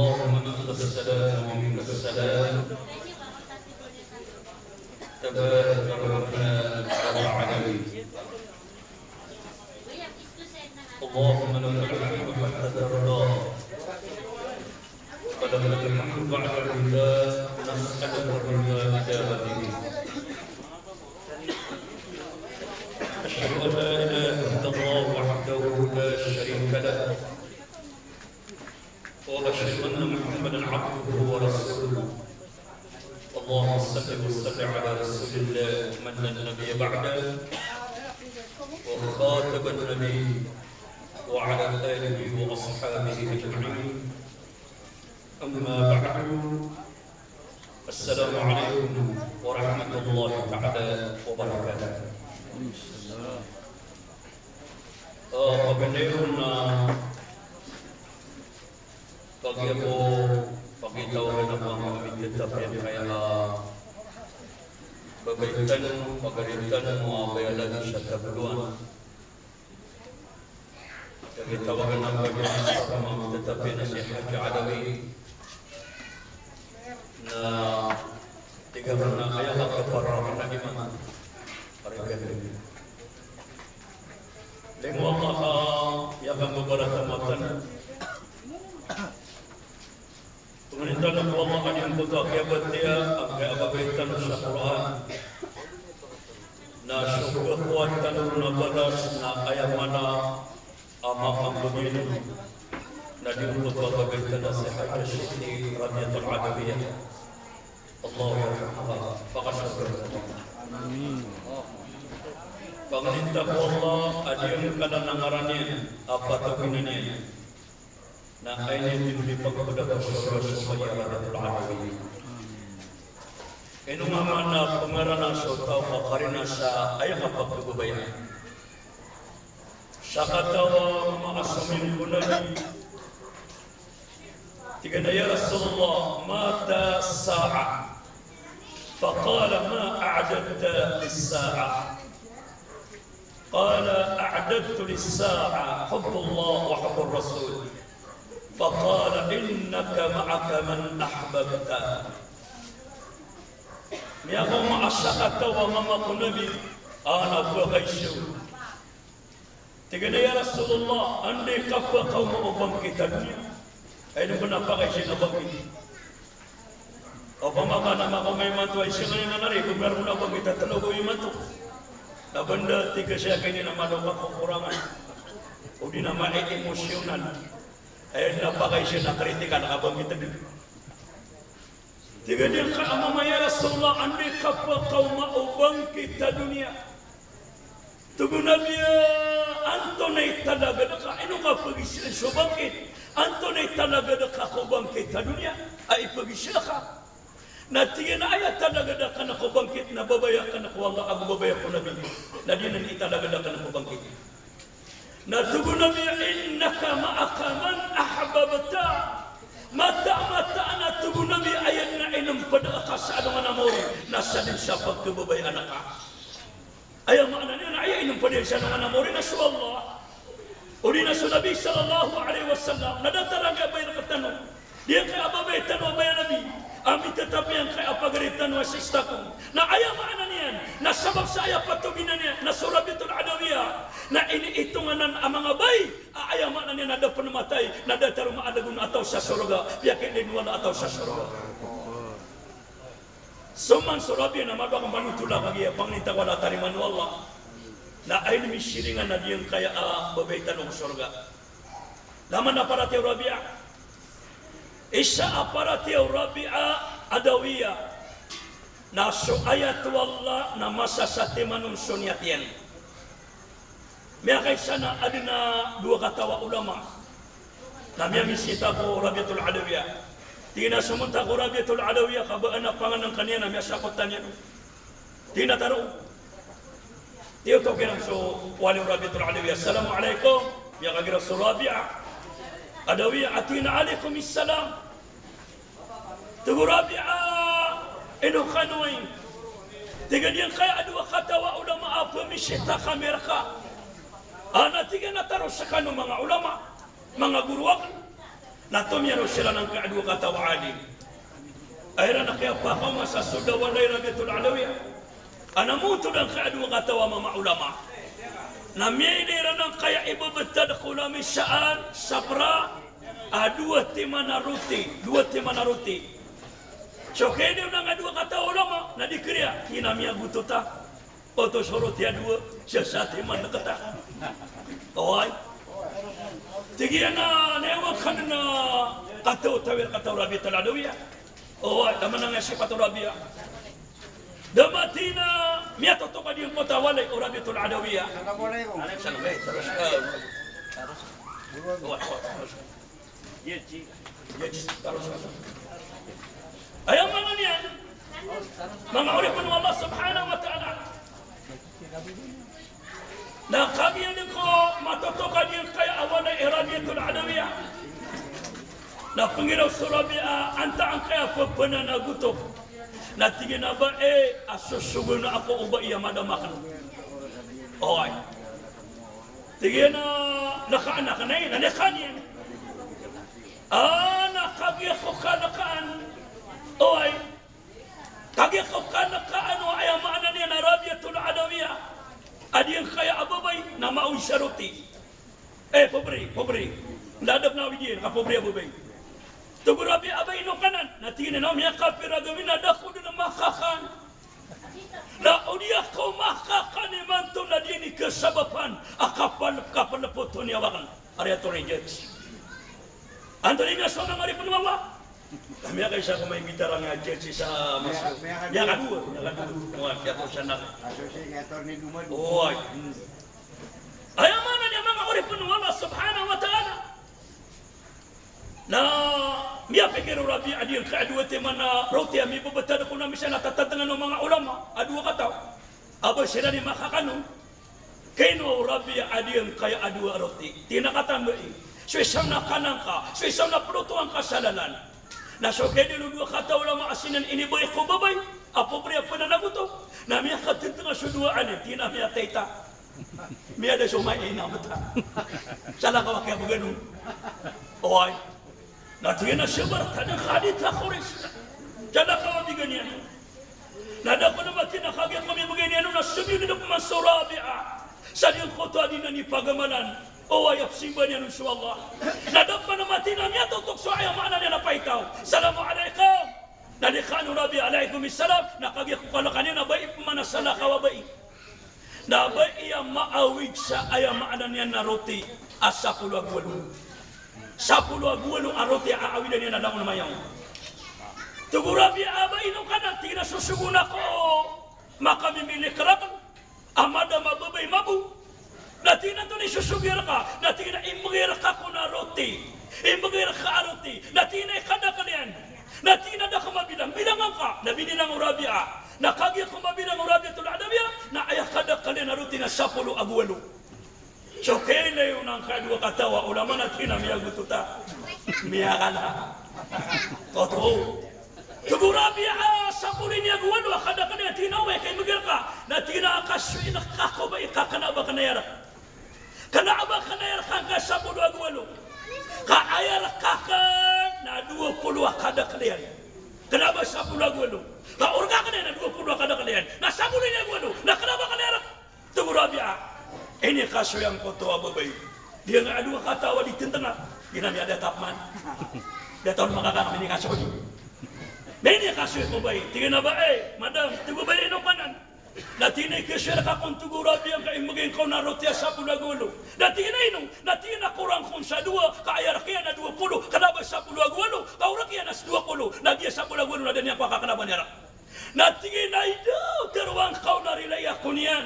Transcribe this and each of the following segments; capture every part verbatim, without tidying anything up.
اللهم أنت السلام ومنك السلام. تباركت يا ذا الجلال والإكرام. اللهم لك الحمد حتى ترضى، ولك الحمد بعد الرضا، نسألك الرضا إلى آخره. أشهد أن لا إله إلا الله وحده لا شريك له، وأشهد أن محمدا عبده ورسوله. اللهم صل وسلم على رسول الله من لا نبي بعده وخاتم النبي وعلى آله وأصحابه أجمعين. أما بعد. السلام عليكم ورحمة الله تعالى وبركاته. Ah, paganay ron na kagiya ko pakitaw na pangkami tetap iyan kaya, ah, babaitan, pagaritan mo, ah, baya lagi sa tabluan. Kagiya tawagan na pagari sa pamang tetap iyan si Haji Adawi. Na tig iyan na aya ka kapara na iman. Parigan. Limo ka, aya ka mabarat a matan. Pangnin tano ko Allah a giyangkoto a kiyabatiya, angkaya a babaitan sa Qur'an. Na so kakowa tano ron a balas na aya maana a makambagay na di oto a babaitan a si Hajjah Siti Rabiatul Adawiyah. Allahu yarhamha. Pakasorga. Amin. Pangnin ta ko Allah a giyangkanan a ngaran iyan a patoginan iyan na aya niyan di pagkoda ko sorga so Rabiatul Adawiyah. Ino nga maana a pngaran a so taw a karina sa aya kapagkababayaan. Sakataw a mama a somiyong ko Nabi. Tig iyan a, "Ya Rasulullah, mata as-sa'ah?" Faqala, "Ma a'dadta lis-sa'ah?" Qala, "A'dadtu lis-sa'ah hubbullah wa hubbur rasul." Faqala, "Innaka ma'aka man ahbabta." Miyakaoma a sakataw a mama ko Nabi, a na pakaisa. Tig iyan a, "Ya Rasulullah, anda i kapakaoma o bangkit a doniya?" Aya dn pn a pakaisa na bangkit. Opama ka na makaoma imanto a isa nganin a nari, bnar mo na bangkit a tlo ko imanto. Na banda tig ka sa akin na malo ka kokorangan. O di na ma-emosyonal. Aya dn a pakaisa na kritikal ka bangkit a doniya. Tig iyan a, "Ya Rasulullah, anda i kapakaoma o bangkit a doniya?" Tig o Nabi a, "Antonaa i talagad ka?" Ino ka pagizaan so bangkit? "Antonaa i talagad ka ko bangkit a doniya a ipagizaa ka?" Na tig iyan a, "Aya talagad akn ko bangkit na babaya akn ko Allah ago babaya ko Nabi. Na di nan i talagad akn ko bangkit." Na tig o Nabi a, "Innaka ma'aka man ahbabta." Mataan, mataan a tig o Nabi a aya dn a inmpd ka sa alongan a maori na sadn sa pagkababayaan ka. Aya maana niyan na aya inmpd iyan sa alongan a maori na so Allah. Odi na so Nabi sallallahu alaihi wasallam, na datar angkaya a babay rktano. Di angkaya a babay tano a baya Nabi. A mitetap iyan angkaya a pagari tano a sista ko. Na aya maana niyan, na sabap sa aya patoginan iyan, na so Rabiatul Adawiyah, na iniitongan anan a manga bai, a aya maana niyan na da pn matay, na datar o maalagon a taw sa sorga, piyakiilay o Allah a taw sa sorga. So man so Rabi'ah na mado a ka manotol a kagiya pangnin ta ko Allah a tarimaan o Allah. Na aya dn misiringan na di angkaya a babay tano ko sorga. Laman a paratiyaya o Rabi'ah. Isa a paratiyaya o Rabi'ah Adawiyah. Na so ayat o Allah na masasatiman on so niyat iyan. Miyakaisa na adn a dowa kataw a ulama na miyamisita ko Rabi'atul Adawiyah. Tig iyan a somon ta ko Rabi'atul Adawiyah, ka ba adn a pangnngkn iyan na miyasakot tano iyan. Tig iyan a taro. Tiyotok iran so wali o Rabi'atul Adawiyah. "Assalamu alaikum." Miyakagira so Rabi'ah Adawiyah a tig iyan a, "Alaikumus salam." Tig o Rabi'ah, "Ino kano ay?" Tig iyan a di angkaya a dowa kataw a ulama a pamisita kami rka. A na tig iyan a taro skano manga ulama, manga goro akn. Na tomiyaro siran angkai a dowa kataw a alim. Aya iran a kiyapakaoma sa so dawa na i Rabiatul Adawiyah. Ana moto dn angkai a dowa kataw a mama ulama. Na miyailay iran angkai a ibebetad ko lamisaan sa pra a dowa timan a roti, dowa timan a roti. So kiyailayon angkai a dowa kataw a ulama, na di kariya, tig iyan a miyagoto ta. Oto so roti a dowa, siyasatiman na kata. Oway. Tig iyan a, na aya makan na kataw, tawir kataw Rabiatul Adawiyah. Oway, da manang a sipat o Rabiah. Da matina miyatotok a di ngkoto a walay o Rabiatul Adawiyah. Assalamualaikum. Waalaikumsalam. Eh, terus. Oway, terus. Aya maana niyan, manga oripn o Allah subhanahu wa ta'ala, na kagiya dn ko matotok a di ngkaya a walay i Rabiatul Adawiyah. Na pnggiraw so Rabiah a antaa ngkaya pphananagoto. Na tig iyan a bai a sosogoon ako o bai a madam akn. Oway. Tig iyan a nakaan akn, na nikaan iyan. A, na kagiya ko kanakaan. Oway. Kagiya ko kanakaan o aya maana niyan a Rabiatul Adawiyah a di ngkaya a babay na maoy sa roti. Eh, pobre, pobre. Nda da pn a awid iyan ka pobre a babay. Tig o Rabiah a bai, ino ka nan? Na tig iyan a miyakapira gawii na da ko dn makakaan. Na o di ako makakaan imanto na di ini kasabapan a kapal, kapal poto niyawa akn. Ari ato ni judge. Antonaa i miyasowa, manga oripn o Allah? Miyakaisa ko maimbitara a judge sa mas. Miyakadowa, miyakadowa. Oway, kiyatosan ako. Oway. Aya maana niyan, manga oripn o Allah subhanahu wa ta'ala, na miyapikir o Rabiah a di ngkaya a dowa timan a roti a mibebetad ko lamisaan a tatantngan o manga ulama a dowa kataw a ba siran i makakaan on. Kaino o Rabiah a di ngkaya a dowa a roti? Tig iyan a kataan bai. So isa on na kanan ka, so isa on na plotoan ka sa lalan. Na so kiyailayon o dowa kataw a ulama a sii niyan inibai ko babay a pobre a pnanagoto. Na miyakatntnga so dowa alim, tig iyan a miyatay ta. Miyada so maina bta. Salakaw a kiyabgan on. Oway. Na tig iyan a sabar ta dn ka di ta Quraysh. Salakaw a bigan iyan. Na da ko na matina kagiya ko mibgay niyan on na sabiyan dn pman so Rabiah. Sa di ngkoto a di niyan ipagamalan. Oway, a psimba niyan on so Allah. Na da pman a matina miyatotok so aya maana niyan a paitaw. Assalamu alaikum. Na di kaano Rabiah, alaikum salam. Na kagiya ko kanakaan iyan na bai pman a salakaw a bai. Na bai a maawid sa aya maana niyan na roti a sapolo ago walo. Sapolo ago walo a roti a awidan iyan a langon mayaw. Tig o Rabiah a bai, ino ka nan? Tig iyan a sosogoon ako o makamimilik rakn a madam a babay mabo. Na tig iyan a antonaa i sosogi rka? Na tig iyan a imbgay rka ko na roti. Imbgay rka a roti. Na tig iyan a ikadakl iyan. Na tig iyan a da ka mabilang, bilangan ka. Na binilang o Rabiah. Na kagiya ko mabilang o Rabiatul Adawiyah, na aya kadakl iyan a roti na sapolo ago walo. So kiyailayon angkai a dowa kataw a ulama na tig iyan a miyagoto ta. Miyakala. Oto. Tig o Rabiah a sapolo ini ago walo a kadakl iyan, tig iyan a oway, ka imbgay rka. Na tig iyan a kasoy na kako bai ka kna a ba kna iyan rka. Kna a ba kna iyan rka angkai a sapolo ago walo. Ka aya rka akn na dowa polo a kadakl iyan. Kna a ba sapolo ago walo. Ka o rka akn na dowa polo a kadakl iyan. Na sapolo ini ago walo. Na kna a ba kna iyan rka. Tig o Rabiah a inikasoy angkoto a babay. Di angkai a dowa kataw a di tntnga. Di na miyada ta pman. Da taw makakaan a minikasoy. Minikasoy ko bai. Tig iyan a bai, madam, tig o bai, ino ka nan? Na tig iyan a ikasoy rka kon, tig o Rabiah, ka imbgay ngka on a roti a sapolo ago walo. Na tig iyan a ino? Na tig iyan a korang kon sa dowa, ka aya rk iyan na dowa polo, kna a ba sapolo ago walo, ka o rk iyan na dowa polo, na giya sapolo ago walo na da niyan kowa ka kna a ba niyan rk. Na tig iyan a ino, tharoa ngka on a rilai ako niyan.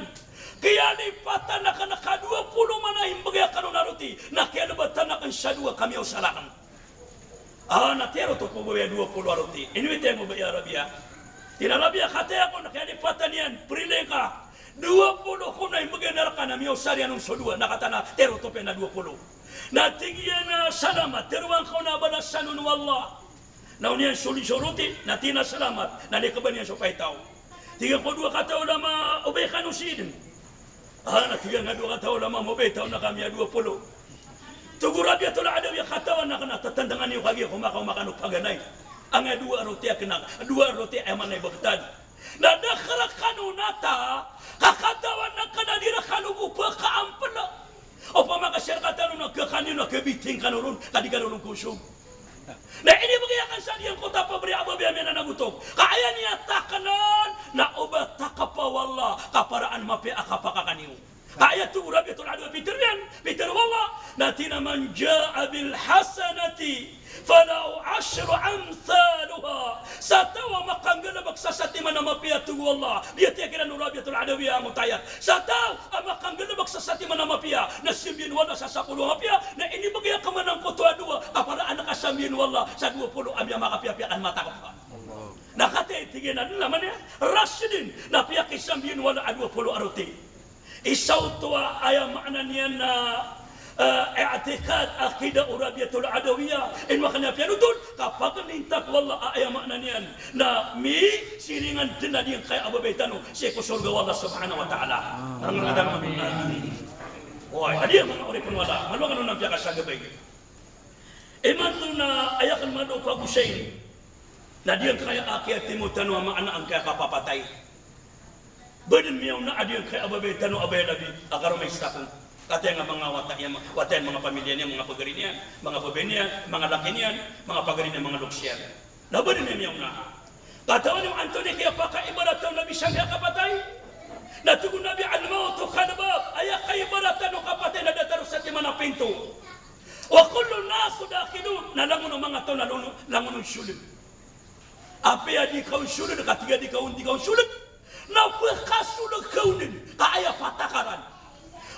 Kiyalipatan akn ka dowa polo man a imbgay akn on a roti, na kiyalbatan akn sa dowa ka miyaosar akn. A, na tero to ko babay a dowa polo a roti. Ino i tero mo babay a Rabiah? Tig iyan a Rabiah, kataya ko na kiyalipatan iyan, prilay ka. Dowa polo ko na imbgay niyan rka na miyaosar iyan on so dowa, na kataan a tero to pn a dowa polo. Na tig iyan a salamat, tero angka on a balasan on o Allah. Na on iyan soli so roti, na tig iyan a salamat, na nikban iyan so paitaw. Tig iyan ko dowa kataw a ulama, o bai kano sii dn. A, na tig iyan a dowa kataw a ulama, o bai, taw na kami a dowa polo. Togo Rabiatul Adawi a katawan akn a tatandngan iyo kagiya ko makaoma kano paganay. Angkaya dowa a roti akn a, dowa a roti a aya maana i bagtan. Na da ka rakano nata, ka katawan akn a di rakano go pkaampl. Opama ka sii rktano na khakan iyo na khabiting kano ron, ka di kano ron kosog. Na inibgay akn sa giyangkoto a pabri a babay a miyananagotok. Ka aya niyan taknan na o ba takapa o Allah, ka paraan mapiya a kapakakan iyo. Ka aya togo o Rabiatul Adawi a pitharo iyan, pitharo o Allah, na tig iyan a, "Man jaa bil hasanati falahu ashru amthaliha." Sa taw a makanggalbk sa satiman a mapiya, togo o Allah. Biyatiya kiran o Rabiatul Adawi angkoto a ayat. Sa taw a makanggalbk sa satiman a mapiya, na sambiyan o Allah sa sapolo a mapiya, na inibgay akn man angkoto a dowa, ka paraan ka sambiyan o Allah sa dowa polo a miyamakapiyapiya kn matakp. Na katii tig iyan a dn a maana iyan, rasdin, na piyakisambiyan o Allah a dowa polo a roti. Isa oto a aya maana niyan na, eh, i'tiqad, aqidah o Rabiatul Adawiyah, ino akn a piyanotol, ka pagninta ko Allah a aya maana niyan na misiringan dn a giyangkaya a babay tano sii ko sorga o Allah subhanahu wa ta'ala. Amin. Amin. Oway, a di a manga oripn o Allah, malo akn on a piyakasagabay. Imanto na aya akn madao pagosayn na giyangkaya a kiyatimo tano a maana angkaya kapapatay. Ba dn miyaona a giyangkaya a babay tano a baya labi a karoma i stakong. Kataya nga manga wata iyan, wata iyan manga pamilya niyan, manga pagari niyan, manga babay niyan, manga laki niyan, manga pagari niyan, manga loks iyan. Na ba dn miyaona. Katawan iyo antonaa i kiyapakaibarat o Nabi sangkaya kapatay? Na tig o Nabi, "Al-mawtu kal-bab." Aya kaibaratan o kapatay na datar o satiman a pinto. "Wa kullun nas dakhilun." Na langon o manga taw na langon, langon o soled. Apiya di ka on soled, ka tig a di ka on, di ka on soled, na pkasoled ka on dn, ka aya patakaran.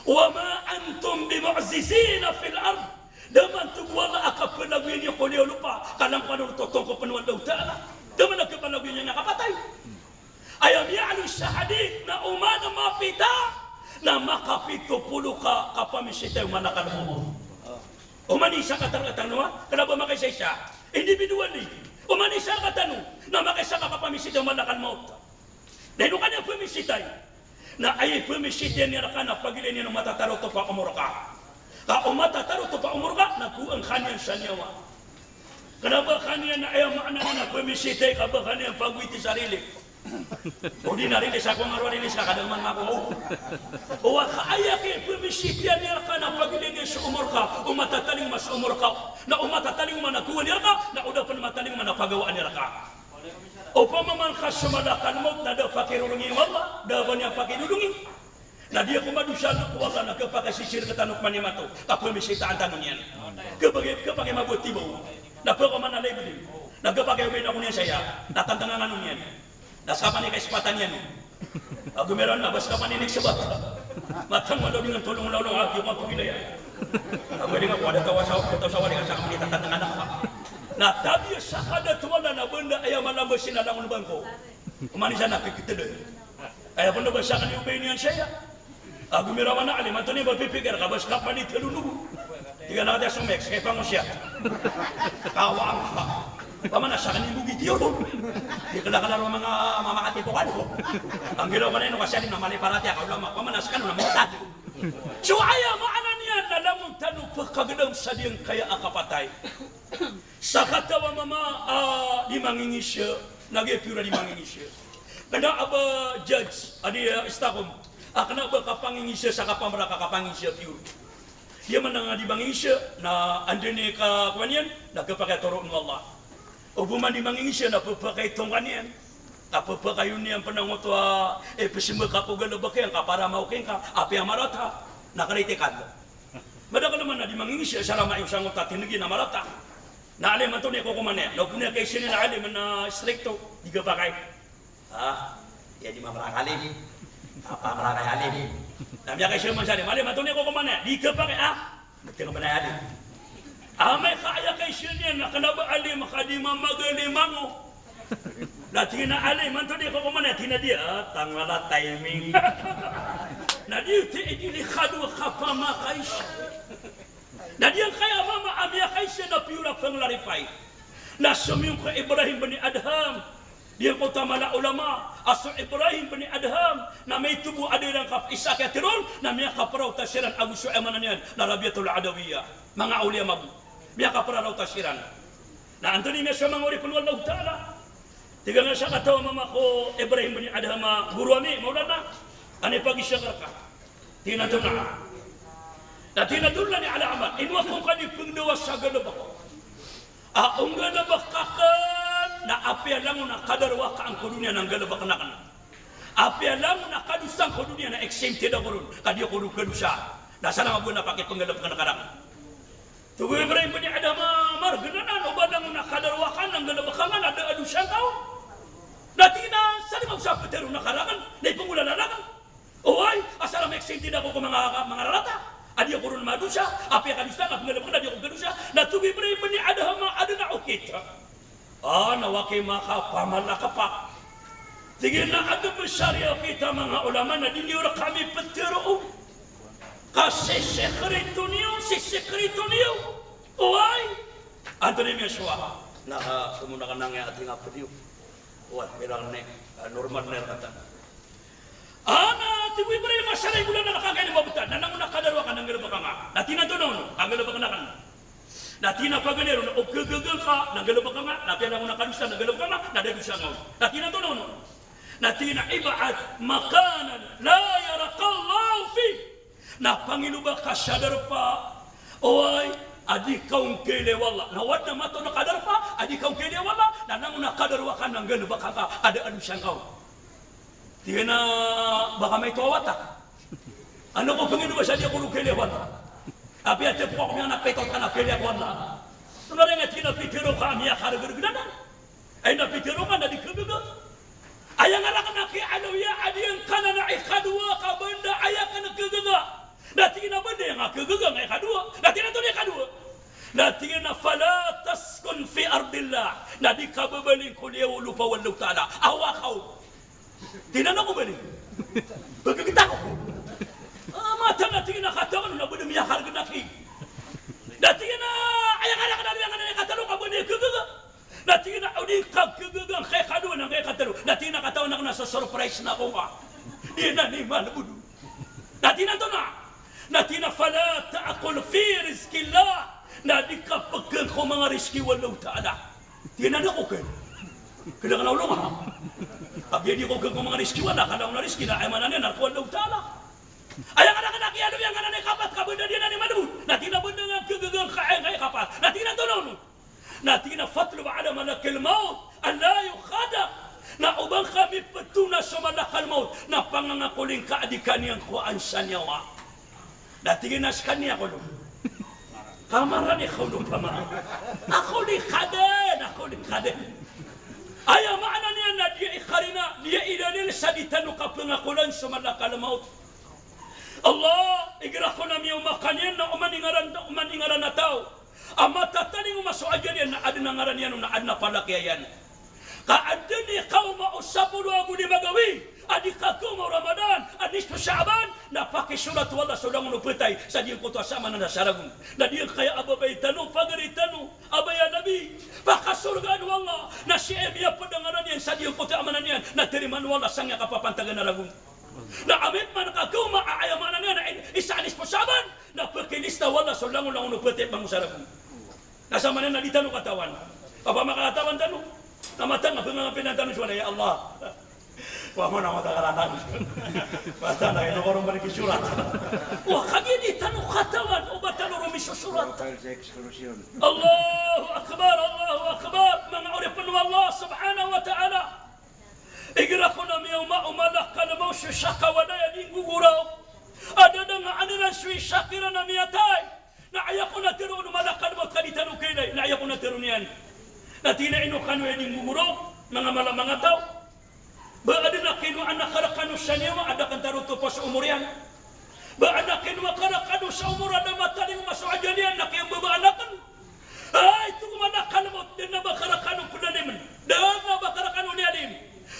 "Wa ma antum bimu'jizina fil ard." Da man, tig o Allah, a kapalagoyan iyo ko liyawaw lopa, ka langon kano totongkopn o Allahu Ta'ala. Da man a kapalagoyan iyan a kapatay. Aya miyaaloy sa hadith na oman a mapita na makapito polo ka kapamisita o malakal mawt. Oman i isa ka tano, tano a, kna ba makaisaisa, individually. Oman i isa ka tano na makaisa ka kapamisita o malakal mawt. Na ino ka niyan pamisitay? Na aya pamisita iyan rka na pagilayn iyan o matatarotop a omor ka. Ka o matatarotop a omor ka na gowaan ka niyan sa niyawa. Kna ba ka niyan na aya maana niyan na pamisitay ka ba ka niyan pagowiti sa relief. O di na relief sa ko nga ro relief sa ka da man mako. O wa ka aya kiyapamisita iyan rka na pagilayn iyan so omor ka, o matatalingoma so omor ka. Na o matatalingoma na gowaan iyan rka, na o da pn matalingoma na pagawaan iyan rka. Opama man ka so malakal mawt na da pakirorongin o Allah, da ba niyan pakidodongin. Na di ako madosa ko Allah na khapakasisir tano ko manimato, ka pamisitaan tano niyan. Khapakay, khapakay maboti bo. Na pakaoma na lay bodi. Na khapakay obay na ko niyan saya. Na tantanga ngano niyan. Na skapani ka ispatan iyan. Ago miyaron na ba skapani nik sbat. Matang wala dengan tolong law law, ah, di ko mapagilaya. Ago di nga ko ada tawa sa, ada tawa sa wali ka sa kami tatantangan ako. Na tabiya sa kadato wala na banda aya malamba sina langon bangko. Oman i isa na pipitd. Aya pn da ba sakn i obay niyan saya. Ago mirawa na alim, antonaa i ba pipikir ka ba skapani tlo nogo. Di ka na katiya so mix, kay pangosiyat. Kawa ang ka. Pamana sakn i bogit iyo ron. Di kala-kala ron manga mamakatipo ka do. Ang giraw ka na ino ka siya di na mali paratiyaya ka ulama. Pamana sakn na mutad. So aya maana niyan na langon tano pkagdam sa giyangkaya a kapatay. Sakataw a mama a di mangingisa, na giya piyor a di mangingisa. Kna a ba judge a di, ah, istakom. A kna ba kapangingisa sa kapamrak a kapangingisa piyor. Di man a di mangingisa, na anda i kakowa niyan, na khapakay toroon o Allah. Opama di mangingisa, na khapakay tongka niyan. Na khapakay on iyan pn angkoto a, eh, psmbag ka ko galbk iyan, ka para maoking ka, apiya marata. Na kritikal. Madakl man a di mangingisa, salama iyo sangkoto a tindg iyan a marata. Na alim antonaa i kokoman iyan. Na opama ka isa niyan na alim na istrikto, di khapakay. Ah, iya di mamrakali. Apa mrakay alim? Na miyakaisa man sa alim, alim antonaa i kokoman iyan? Di khapakay, ah. Mtng bnay alim. Amay ka aya kaisa niyan na kna ba alim ka di mamagalim ango. Na tig iyan a alim antonaa i kokoman iyan? Tig iyan a di, ah, tangala timing. Na di, tig iyan, di likadowa kapamakaisa. Na giyangkaya a mama a miyakaisa na piyor a pnglarify. Na somiyong ko Ibrahim bin Adham. Giyangkoto a mala a ulama a so Ibrahim bin Adham na maito bo a da iran kap-, isa a kiyatero on, na miyakapraota siran ago so aya maana niyan na Rabiatul Adawiyah. Manga awliya mabo. Miyakapraraota siran. Na antonaa i miyasowa, manga oripn o Allahu Ta'ala? Tig a ngka sa kataw a mama ko Ibrahim bin Adham a goro ami, Maulana. Kani pagisiyakar ka. Tig iyan a antonaa? Na tig iyan a, "Dullani ala amal." Ino ako ka di pnggawa sa galbk a o nggalbk akn na apiya langon a kadarowaka angko doniya na nggalbkn akn. Apiya langon a kadosa angko doniya na exempted ako ron, ka di ako ron kadosa. Na sa langon a bo na pakipnggalbkn ka rakn. Tig o Ibrahim bin Adham a margn anan, o ba langon a kadarowaka na nggalbkn ka na da a dosa angka on. Na tig iyan a sadn a bo sa ptharoon ka rakn, na ipnggolalan akn. Oway, asar a ma-exempted ako ko manga, manga rarata. A di ako ron madosa, apiya kadosa, na pnggalbkn ka na di ako kadosa. Na tig o Ibrahim bin Adham a adn a okit. A, na wa ki makapamalakpak. Tig iyan a adn a sariya okit a manga ulama na di niyo rkami ptharoon. Ka sisikreto niyo, sisikreto niyo. Oway. Antonaa i miyasowa? Na, ah, tumon akn angkai a tingapn iyo. Oway, mirang ni, ah, normal ni rkatan. Ana, tig o Ibrahim, a saray golalan ka angkai a di mabtad, na langon a kadarowaka na nggalbkn ka. Na tig iyan a antonaa on, ka nggalbkn akn. Na tig iyan a paganay ron, o kagaga ngka na nggalbkn ka, na apiya langon a kadosa na nggalbkn ka, na da a dosa angka on. Na tig iyan a antonaa on. Na tig iyan a ib'ad makanan la yaraka Allahu fih. Na pangiloba ka sa darpa, oway, a di ka on kailay o Allah. Na o adn a mataw na kadarpa a di ka on kailay o Allah, na langon a kadarowaka na nggalbkn ka, ka da a dosa angka on. Tig iyan a baka maito a wata. Ano ko pngiloba sa di ako ron kailay o Allah? Apiya tpk ako miyangnapit o Allah na kailay ako o Allah. Tonaa ran a tig iyan a pitharo ka a miyakargrg anan. Aya na pitharo ka na di kagaga. Aya nga rakn a kiyaaloya a di angkanan a ikadowa ka banda a aya kn kagaga. Na tig iyan a banda aya nga kagaga nga ikadowa. Na tig iyan a antonaa i ikadowa? Na tig iyan a fala taskun fi ardillah. Na di ka babaling ko liyawaw o lopa o Allahu Ta'ala. Awa ka on. Tig iyan a ako baling. Pagkagta ko. Ah, mataan a tig iyan a katawan on na banda miyakarg na ki. Na tig iyan a aya nga rakn a di angkanan a ikadowa ka banda aya kagaga. Na tig iyan a o di ka kagaga angkai a ikadowa na angkai a ikatlo. Na tig iyan a katawan akn na sa surprise na ako ngka. Di na ni malbod. Na tig iyan a antonaa? Na tig iyan a fala ta'kul fi rizqillah. Na di ka pkn ko manga rizki o Allahu Ta'ala. Tig iyan a di ako kn. Kna ka na olong ha. Apiya di ko kn ko manga rizki o Allah, ka langon a rizki na aya maana niyan na rk o Allahu Ta'ala. Aya nga rakn a kiyaaloya angkanan a ikapat ka banda di na ni malbod. Na tig iyan a banda nga kagaga angkai a ikapat. Na tig iyan a antonaa on? Na tig iyan a fatlub ala malakil mawt an la yukhada'ak. Na o ba ngka miptona so malakal mawt na pangangakoling ka a di ka niyan kowaan sa niyawa. Na tig iyan a skaniyan ako ron. Kamarani ako ron, pamara. Ako di kaden, ako di kaden. Aya maana niyan na di aya ikarina, di aya idalil sa di tano kapangakolan so malakal mawt. Allah, igira ko na miyaoma ka niyan na oman i ngaran, oman i ngaran a taw a matatalingoma so ajal iyan na adn a ngaran iyan on na adn a palakiyaya niyan. Ka adn i kaoma o sapolo ago lima gawii a di kakaoma o Ramadan a nisfu Sha'ban, na pakisorat o Allah so langon o ptay sa giyangkoto a samanan a sa ragon. Na giyangkaya a babay tano, pagari tano, a baya Nabi, pakasorgaan o Allah, na sii a miyapd a ngaran iyan sa giyangkoto a maana niyan na tarimaan o Allah sangkaya kapapantagan a ragon. Na amay pman kakaoma a aya maana niyan na in-, isa a nisfu Sha'ban, na pakilista o Allah so langon-langon o ptay pman sa ragon. Na samanan na di tano katawan. Opama ka katawan tano, na matag a pngangapilan tano so walay, ya Allah. Wa mana mata karanan. Mata na ino ko ron ba di kisorat. Wa kagiya di tano katawan o ba tano ron misosorat. Allahu Akbar, Allahu Akbar. Manga oripn o Allah subhanahu wa ta'ala. Igira ko na miyaoma o malakal mawt so sakawalay a di nggogoraok a da dn a aniran so isa kiran a miyatay. Na aya kon a tharoon o malakal mawt ka di tano kailay, na aya kon a tharoon iyan. Na tig iyan a ino kano aya di nggogoraok, manga mala, manga taw. Ba adn a kinowa akn rkano sa niyawa a da akn tharoon topa so omor iyan. Ba adn a kinowa akn rkano sa omor a da matalingoma so ajal iyan na kiyambabaan akn. Ay, tig o malakal mawt, da a ba akn rkano plalimn. Da a ba akn rkano liyalim.